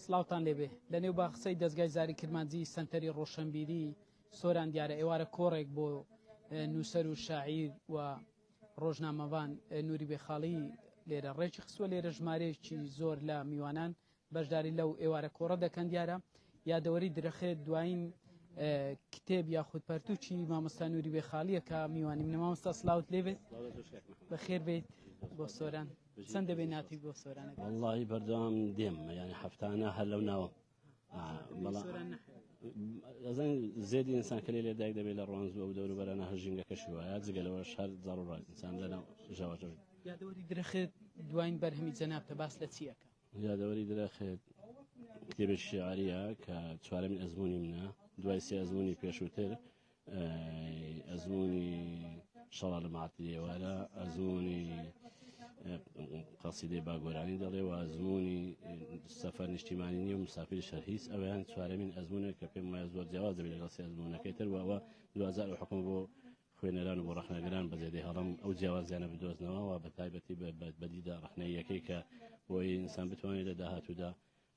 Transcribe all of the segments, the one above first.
سڵاوتان لێبێ. لە نێو باخچەی دەزگای زاری کرمانجی سەنتەری ڕۆشەنبیری سۆران دیارە ئێوارە کۆڕێک بۆ نووسەر و شاعیر و ڕۆژنامەڤان نوری بێخاڵی لێرە ڕێکی خستووە لێرە ژمارەیەکی زۆر لە میوانان بەشداری لەو ئێوارە کۆڕە دەکەن دیارە یادەوەری درەخێت دوایین کتێب یاخود پەرتوکی مامۆستا نوری بێخاڵیە کە میوانی منە مامۆستا سلااوت لێبێت بەخێر بێیت بۆ سۆران چەند دەبێ ناتی بۆ سۆرانە وەڵڵاهی بەردەوام دێم یعنی هەفتانە هەر لەو ناوە ئەزان زێدی ئینسان کە لێ لێدایک دەبێت لە ڕوانز و ئەو دەوروبەرانە هەر ژینگەکەشی وایە جگە لەوەش هەر زەڕوڕە ئینسان لەناو ژاوەژاو یادەوەری درەخت دواین بەرهەمی جەنابتە باس لە چیەکە؟ یادەوەری درەخت کتێبێکی شیعریە کە چوارەمین ئەزمموی منە دوای سێ ئەزمموی پێشووتر ئەزموونی شەڵا لە مەعەتی ئێوارە، ئەزموونی قەسیدەی باگۆرانی دەڵێ و ئەزموونی سەفەر نیشتیمانی نییە و مسافری شەر هیچ ئەویان چوارەمین ئەزموونێک کە پێم وایە زۆر جیاواز دەبێت لەگەڵ سێ ئەزموونەکەی تر و ئەوە دواجار ئەو حکوم بۆ خوێنەران و بۆ ڕەخنەگران بە زێدەی هەڵم ئەو جیاوازیانە بدۆزنەوە و بە تایبەتی بە دیدە ڕەخنەییەکەی کە بۆی ئینسان بتوانێت لە داهاتوودا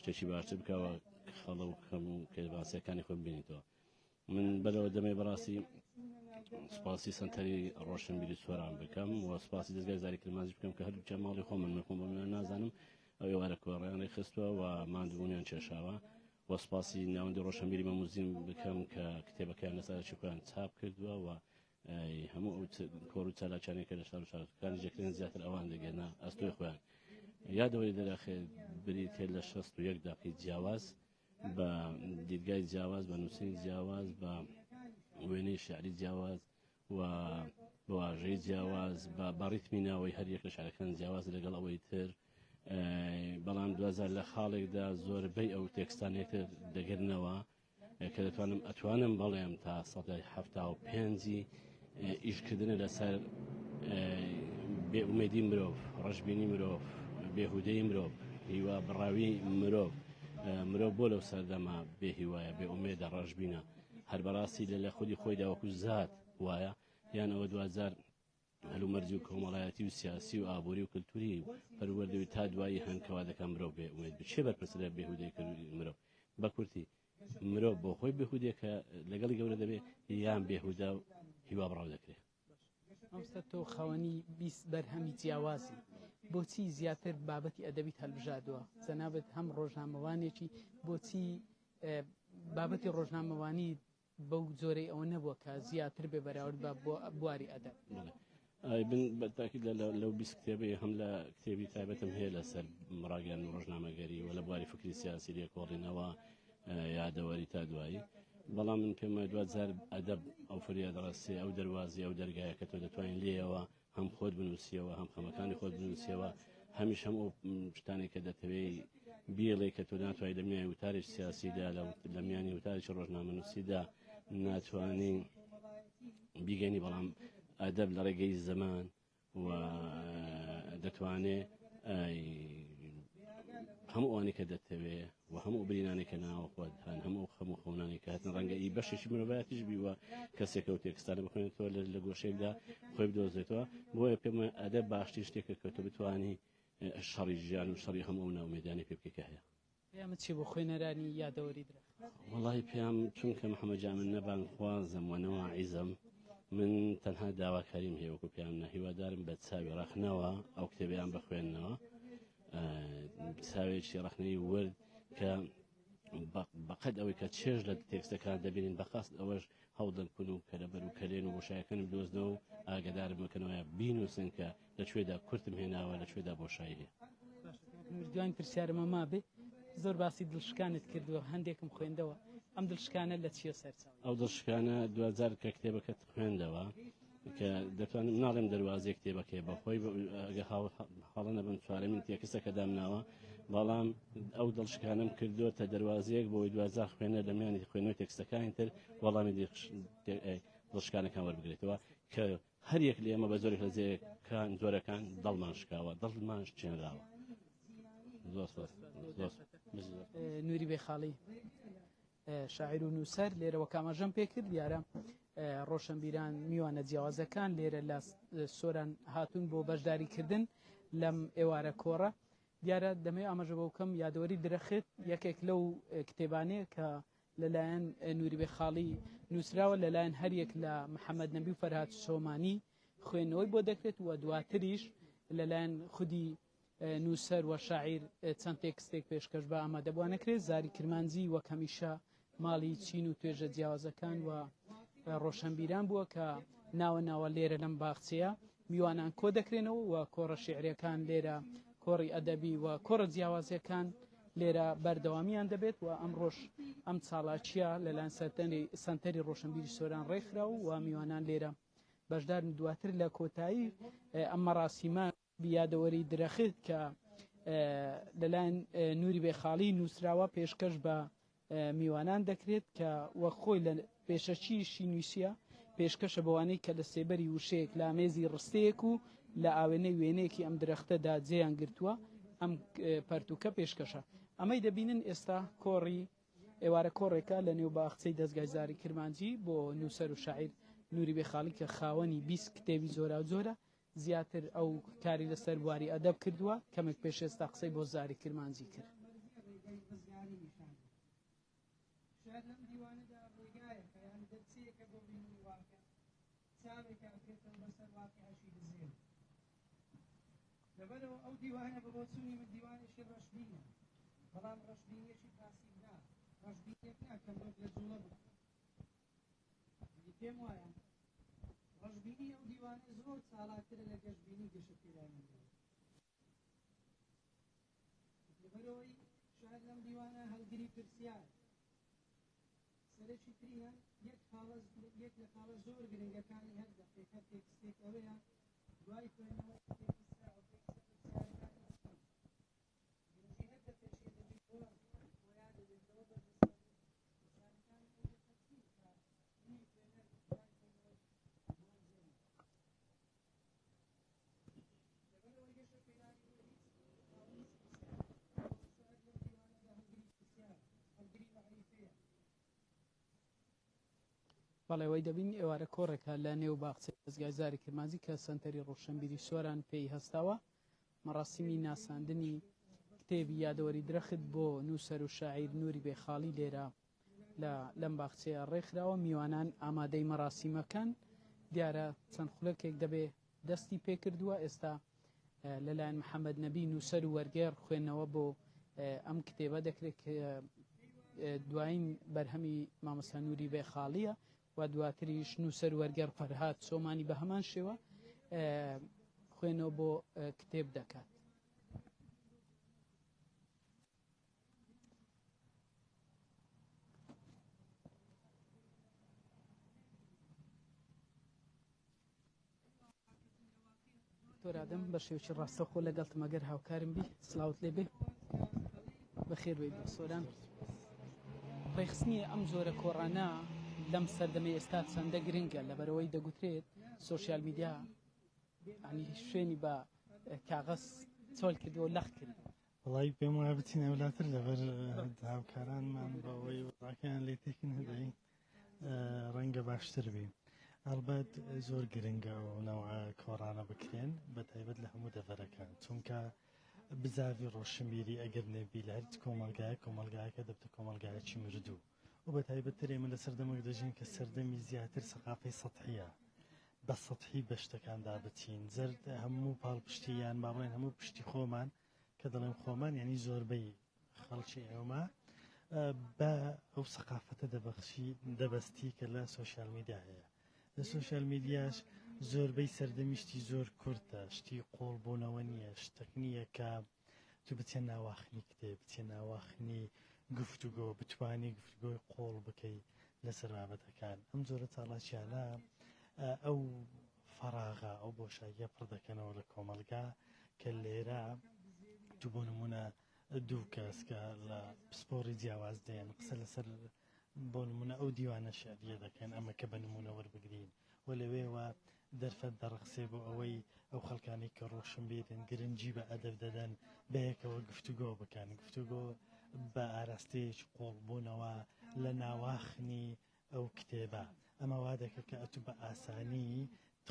شتێکی باشتر بکەوە خەڵە و کەم و کێباسیەکانی خۆی ببینیتەوە. من بەرەوە دەمێ بەڕاستی سپاسی سنتەری ڕۆشنبیری سۆران بکەم و سپاسی دەستگای زاری کرمانجی بکەم کە هەردووکیان ماڵی خۆمن من خۆم بەمیان نازانم ئەو ئێوارە کۆڕیان ڕێکخستووە و ماندووبوونیان کێشاوە و سپاسی ناوەندی ڕۆشنبیری مەموزین بکەم کە کتێبەکەیان لەسەرکی خۆیان چاپ کردووە و هەموو ئەو کۆر و چالاکیانەی کە لە شار و شارۆچکەکانی دەکرێن زیاتر ئەوان دەگەنە ئەستۆی خۆیان یادەوەری دەراخێت بریتە لە 61 داقی جیاواز بە دیدگای جیاواز، بە نووسینی جیاواز، بە وێنەی شعری جیاواز و بە واژەی جیاواز، بە ڕیتمی ناوەی هەر یەک لە شعرەکان جیاواز لەگەڵ ئەوەی تر، بەڵام دواجار لە خاڵێکدا زۆربەی ئەو تێکستانە یەکتر دەگرنەوە کە دەتوانم ئەتوانم بڵێم تا سەدای 75ی ئیشکردنە لەسەر بێئومێدی مرۆڤ، ڕەشبینی مرۆڤ، بێهودەی مرۆڤ، هیوا بڕاوی مرۆڤ، مرۆڤ بۆ لەو سەردەمە بێ هیوایە، بێ ئومێدە، ڕەشبینە، هەر بەڕاستی لە لە خودی خۆیدا وەکو زات وایە یان ئەوە دواجار هەلومەرجی و کۆمەڵایەتی و سیاسی و ئابووری و کلتوری و پەروەردەوی تا دوایی هەن کەوا دەکەن مرۆڤ بێ ئومێد بێت. کێ بەرپرسە لە بێهودەی کردنی مرۆڤ؟ بە کورتی مرۆڤ بۆ خۆی بێهودەیە کە لەگەڵی گەورە دەبێ یان بێهودە و هیوا بڕاو دەکرێ. مامۆستا تۆ خاوەنی 20 بەرهەمی جیاوازی بۆچی زیاتر بابەتی ئەدەبیت هەلبژاردووە جەنابت هەم ڕۆژنامەوانێکی بۆچی بابەتی ڕۆژنامەوانی بەو جۆرەی ئەوە نەبووە کە زیاتر بێ بەراورد بە بواری ئەدەب. ئای بن بە تاکید لە لەو 20 کتێبەی هەم لە کتێبی تایبەتم هەیە لەسەر ڕاگەیاندن و ڕۆژنامەگەری و لە بواری فکری سیاسی لێکۆڵینەوە یادەوەری تا دوایی بەڵام من پێم وایە دواجار ئەدەب ئەو فریادڕەسێ ئەو دەروازی ئەو دەرگایە کە تۆ دەتوانین لێیەوە هەم خۆت بنووسیەوە هەم خەمەکانی خۆت بنووسیەوە هەمیش هەم ئەو شتانێک کە دەتەوێی بیڵێ کە تۆ ناتوانانی لە میانی وتارێکی سیاسیدا لە میانی وتارێکی ڕۆژنامەنووسیدا ناتوانانی بیگەنی بەڵام ئەدەب لە ڕێگەی زەمان و دەتوانێ هەموو ئەوانەی کە دەتەوێ و هەموو ئەو برینانەی کە ناوە خۆت هەن هەموو ئەو خەم و خەونانەی کە هەتن ڕەنگە ئی بەشێکی مرۆڤایەتیش بی و کەسێک ئەو تێکستانە بخوێنێتەوە لە گۆشەیەکدا خۆی بدۆزێتەوە بۆیە پێم وایە ئەدەب باشترین شتێکە کە تۆ بتوانی شەڕی ژیان و شەڕی هەموو ئەو نائومێدیانەی پێ بکەی کە هەیە. پەیامت چیە بۆ خوێنەرانی یادەوەری درەخت؟ وەڵاهی پەیام چونکە محەمەد جان من نە بانگخوازم و نە واعیزم من تەنها داواکاریم هەیە وەکو پەیام نە هیوادارم بە چاوی ڕەخنەوە ئەو کتێبەیان بخوێننەوە چاوێکی ڕەخنەی ورد کە بەقەد ئەوەی کە چێژ لە تێکستەکان دەبینین بەقاست ئەوەش هەوڵدەن کون و کەلەبەر و کەلێن و بۆشایەکان بدۆزنەوە و ئاگادارم بکەنەوە بینووسن کە لە کوێدا کورتم هێناوە لە کوێدا بۆشایی هەیە. دواین پرسیارمە مابێ زۆر باسی دڵشکانت کردووە هەندێکم خوێندەوە ئەم دڵشکانە لە چیە سەرچاوە؟ ئەو دڵشکانە دواجار کە کتێبەکەت خوێندەوە کە دەتوانم ناڵێم دەروازەی کتێبەکەی بەخۆی ئەگە هەڵە نەبم چوارەمین تێکستە کە دامناوە بەڵام ئەو دڵشکانم کردووە دەروازەیەک بۆی دواجار خوێنەر لە میانی خوێندنەوەی تێکستەکانی تر وەڵامی دڵشکانەکان وەربگرێتەوە کە هەر یەک لە ئێمە بە زۆرێک لە جێکان جۆرەکان دڵمان شکاوە دڵمان شکێنراوە زۆر سپاس زۆر نوری بێخاڵی شاعیر و نووسەر لێرەوە کاماژەم پێکرد دیارە ڕۆشنبیران میوانە جیاوازەکان لێرە لە سۆران هاتوون بۆ بەشداریکردن لەم ئێوارە کۆڕە. دیارە دەمەوێت ئاماژە بەوە بکەم یادەوەری درەخت یەکێک لەو کتێبانەیە کە لەلایەن نوری بێخاڵی نووسراوە، لەلایەن هەریەک لە محەممەد نەبی و فەرهاد سۆمانی خوێندنەوەی بۆ دەکرێت و دواتریش لەلایەن خودی نووسەر و شاعیر چەند تێکستێک پێشکەش بە ئامادەبووان نەکرێت. زاری کرمانجی وەک هەمیشە ماڵی چین و توێژە جیاوازەکان و ڕۆشنبیران بووە کە ناوە ناوە لێرە لەم باخچەیە میوانان کۆ دەکرێنەوە و کۆڕە شیعریەکان لێرە، کۆڕی ئەدەبی و کۆڕە جیاوازەکان لێرە بەردەوامیان دەبێت و ئەمڕۆش ئەم چالاکیە لەلایەن سەنتەری ڕۆشنبیری سۆران ڕێکخرا و میوانان لێرە بەشدارن. دواتر لە کۆتایی ئەم مەراسیمە یادەوەری درەخت کە لەلایەن نوری بێخاڵی نووسراوە پێشکەش بە میوانان دەکرێت کە وەک خۆی لە پێشەکیشی نووسیە پێشکەشە بەوانەی کە لە سێبەری وشەیەک لامێزی ڕستەیەک و لە ئاوێنەی وێنەیەکی ئەم درەختەدا جێیان گرتووە ئەم پەرتوکە پێشکەشە. ئەمەی دەبینن ئێستا کۆڕی ئێوارە کۆڕێکە لە نێو باخچەی دەزگای زاری کرمانجی بۆ نووسەر و شاعیر نوری بێخاڵی کە خاوەنی 20 کتێبی جۆراوجۆرە، زیاتر ئەو کاری لەسەر بواری ئەدەب کردووە، کەمێک پێش ئێستا قسەی بۆ زاری کرمانجی کرد. لەبەرئەوە ئەو دیوانە بە بۆچوونی من دیوانێکی ڕەشبینە، بەڵام ڕەشبینییەکی پاسیڤ نا، ڕەشبینییەک نا کە مرۆڤ لە جووڵە بخات. یانی پێم وایە ڕەشبینی ئەو دیوانە زۆر چالاکترە لە گەشبینی گەشەپێدانی مرۆڤ. لەبەرئەوەی شاعیر لەم دیوانە هەڵگری پرسیار سەرەکی ترینە، یەک خاڵە یەک لە خاڵە زۆر گرنگەکانی هەر دەقێک هەر تێکستێک ئەوەیە دوای خوێندنەوەی ئەو تێکستە ئەو تێکستە پرسیارەکانی چین؟ گرنگی هەر دەقێکی ئەدەبی بۆ خۆیان دەبێتەوە بەرجەستە بوون پرسیارەکانی ئەو دەقە چین کە منی خوێنەر دوای خوێندنەوەی بۆم جێ لەبەرئەوەی گەشە پێدانی بۆ هیچ خاوەنی هیچ پرسیارە، بەڵام شاعیر لەو دیوانەدا هەڵگری پرسیارە، هەڵگری مەعریفەیە. بەڵێ وەی دەبین ئێوارە کۆڕێکە لە نێو باخچەی دەزگای زاری کرمانجی کە سەنتەری ڕۆشنبیری سۆران پێی هەستاوە، مەڕاسیمی ناساندنی کتێبی یادەوەری درەخت بۆ نووسەر و شاعیر نوری بێخاڵی لێرە لە لەم باخچەیە ڕێکخراوە، میوانان ئامادەی مەراسیمەکەن، دیارە چەند خولەکێک دەبێ دەستی پێکردووە، ئێستا لەلایەن محەممەد نەبی نووسەر و وەرگێڕ خوێندنەوە بۆ ئەم کتێبە دەکرێت کە دوایین بەرهەمی مامۆستا نوری بێخاڵیە و دواتریش نووسەر وەرگێڕ فەرهاد سۆمانی بە هەمان شێوە خوێنەوە بۆ کتێب دەکات. دکتۆر ئادەم بە شێوەیەکی ڕاستەوخۆ لەگەڵتم ئەگەر هاوکارم بی سڵاوت لێ بێ بەخێر بێی بۆ سۆران. ڕێکخستنی ئەم جۆرە کۆڕانە لەم سەردەمەی ئێستا چەندە گرنگە لەبەرەوەی دەگوترێت سۆشیال میدیا ینی شوێنی بە کاغەز چۆل کردووە لەخ کردووە. وەڵایی پێم وایە بچین ئەولاتر لەبەر هاوکارانمان بەوەی وەزعەکەیان لێ تێک نەدەین ڕەنگە باشتر بی. ئەڵبەت زۆر گرنگە ئەو نەوعە کۆڕانە بکرێن بە تایبەت لە هەموو دەڤەرەکان چونکە بزاڤی ڕۆشنبیری ئەگەر نەبی لە هەرچ کۆمەڵگایەک کۆمەڵگایەکە دەبتە کۆمەڵگایەکی مردوو و بە تایبەتتر ئێمە لە سەردەمێک دەژین کە سەردەمی زیاتر سەقافەی سەتحیە بە سەتحی بە شتەکاندا بچین زەرد هەموو پاڵپشتی یان با بڵێن هەموو پشتی خۆمان کە دەڵێم خۆمان یعنی زۆربەی خەڵکی ئێمە بە ئەو سەقافەتە دەبەخشی دەبەستی کە لە سۆشیال میدیا هەیە لە سۆشیال میدیاش زۆربەی سەردەمی شتی زۆر کورتە شتی قۆڵ بوونەوە نییە شتێک نییە کە تو بچێ ناواخنی کتێب بچێ ناواخنی گفتوگۆ بتانی گفتوگۆی قۆڵ بکەی لەسەر بابەتەکان ئەم جۆرە چاڵاکیانە ئەو فەراغە ئەو بۆشاییە پڕ دەکەنەوە لە کۆمەڵگا کە لێرە تو بۆ نمونە دوو کەس کە لە پسپۆڕی جیاواز دێن قسە لەسەر بۆ نمونە ئەو دیوانە شعریە دەکەن ئەمە کە بە نمونە وەربگرین و لەوێوە دەرفەت دەڕەخسێ بۆ ئەوەی ئەو خەڵکانەی کە ڕۆشنبیرن گرنگی بە ئەدەب دەدەن بەیەکەوە گفتوگۆ بکەن گفتوگۆ بە ئاراستەیەکی قوڵبوونەوە لە ناواخنی ئەو کتێبە ئەمە وا دەکە کە ئەتوو بە ئاسانی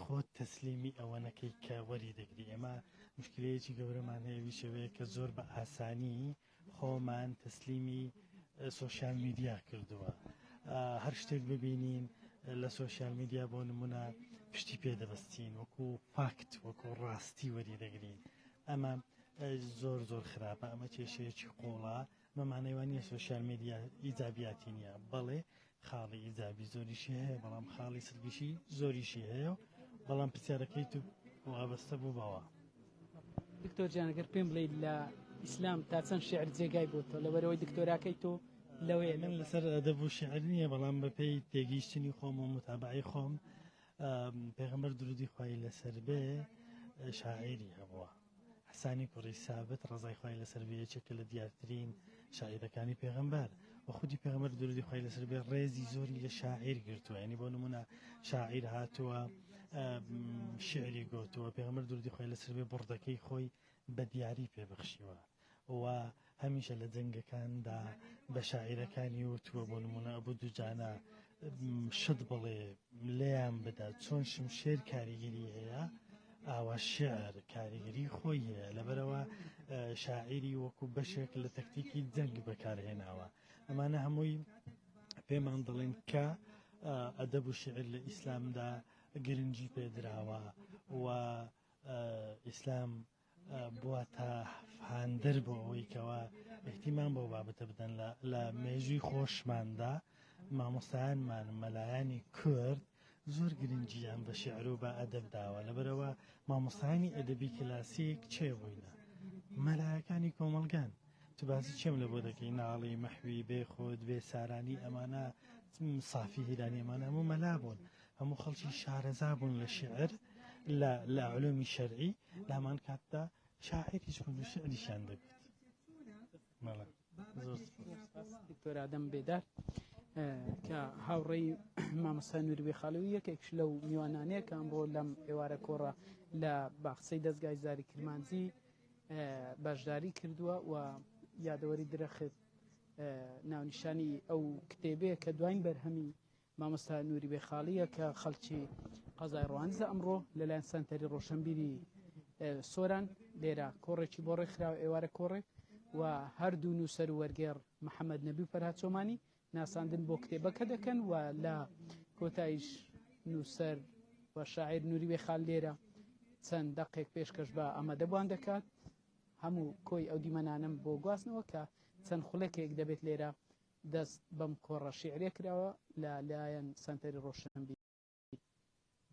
خۆت تەسلیمی ئەوە نەکەی کە وەری دەگری ئێمە مشکلەیەکی گەورەمان هەیە ئەویش ئەوەیە کە زۆر بە ئاسانی خۆمان تەسلیمی سۆشیال میدیا کردووە. هەر شتێک ببینین لە سۆشیال میدیا بۆ نمونە پشتی پێ دەبەستین وەکو فاکت وەکو ڕاستی وەری دەگرین. ئەمە زۆر زۆر خراپە، ئەمە کێشەیەکی قوڵە. ئەمە مانای وا نییە سۆشیال میدیا ئیجابیاتی نییە، بەڵێ خاڵی ئیجابی زۆریشی هەیە بەڵام خاڵی سلبیشی زۆریشی هەیە و بەڵام پرسیارەکەی تو وابەستە بوو بەوە. دکتۆر جان گەر پێم بڵێیت لە ئیسلام تا چەند شعر جێگای بۆ تۆ لەبەرەوەی دکتۆراکەی تۆ لەوەیە؟ من لەسەر ئەدەب و شعر نییە بەڵام بەپێی تێگەیشتنی خۆم و متابعەی خۆم پێغەمبەر درودی خوای لەسەر بێ شاعیری هەبووە. حەسانی کوڕی سابت ڕەزای خوای لەسەر بێ یەکێکە لە دیارترین شاعیرەکانی پێغەمبەر و خودی پێغەمبەر درودی خوای لەسەر بێ ڕێزی زۆری لە شاعیر گرتووە یعنی بۆ نمونە شاعیر هاتووە شعری گۆتووە پێغەمبەر درودی خوای لەسەر بێ بڕدەکەی خۆی بە دیاری پێبەخشیوە و هەمیشە لە جەنگەکاندا بە شاعیرەکانی وتووە بۆ نمونە ئەبوو دوجانە شت بڵێ لێیان بدە چۆن شمشێر کاریگەری هەیە ئاوا شعر کاریگەری خۆی هەیە لەبەرەوە شاعیری وەکو بەشێک لە تەکتیکی جەنگ بەکارهێناوە ئەمانە هەمووی پێمان دەڵێن کە ئەدەب و شعر لە ئیسلامدا گرنگی پێدراوە و ئیسلام بووەتە هاندەر بۆ ئەوەی کەوا ئیهتیمام بەو بابەتە بدەن لە مێژووی خۆشماندا مامۆستایانمان مەلایانی کورد زۆر گرنگیان بە شعر و بە ئەدەب داوە لەبەرەوە مامۆستایانی ئەدەبی کلاسیک چێ بووینە مەلایەکانی کۆمەڵگان تو باسی چێم لە بۆ دەکەی ناڵی مەحوی بێ خۆت بێ سارانی ئەمانە سافی هیرانی ئەمانە هەموو مەلا بوون هەموو خەڵکی شارەزا بوون لە شعر لە لە علومی شەرعی لە هەمان کاتدا شاعریش بوون و شعریشیان دەگوت. بەڵێ زۆر سپاس. دکتۆر ئادەم بێدار کە هاوڕێی مامۆستا نوری بێخاڵی و یەکێکش لەو میوانانەیە کە ئەمڕۆ لەم ئێوارە کۆڕە لە باخچەی دەزگای زاری کرمانجی بەشداری کردووە و یادەوەری درەخت ناونیشانی ئەو کتێبەیە کە دواین بەرهەمی مامۆستا نوری بێخاڵییە کە خەڵکی قەزای ڕواندزە ئەمڕۆ لەلایەن سەنتەری ڕۆشنبیری سۆران لێرە کۆڕێکی بۆ ڕێکخراوە ئێوارە کۆڕێک و هەردوو نووسەر و وەرگێڕ محەممەد نەبی و فەرهاد چۆمانی ناساندن بۆ کتێبەکە دەکەن و لە کۆتاییش نووسەر و شاعیر نوری بێخال لێرە چەند دەقێک پێشکەش بە ئامادەبووان دەکات هەموو کۆی ئەو دیمەنانەم بۆ گواستنەوە کە چەند خولەکێک دەبێت لێرە دەست بەم کۆڕە شیعریە کراوە لە لایەن سەنتەری ڕۆشنبیری.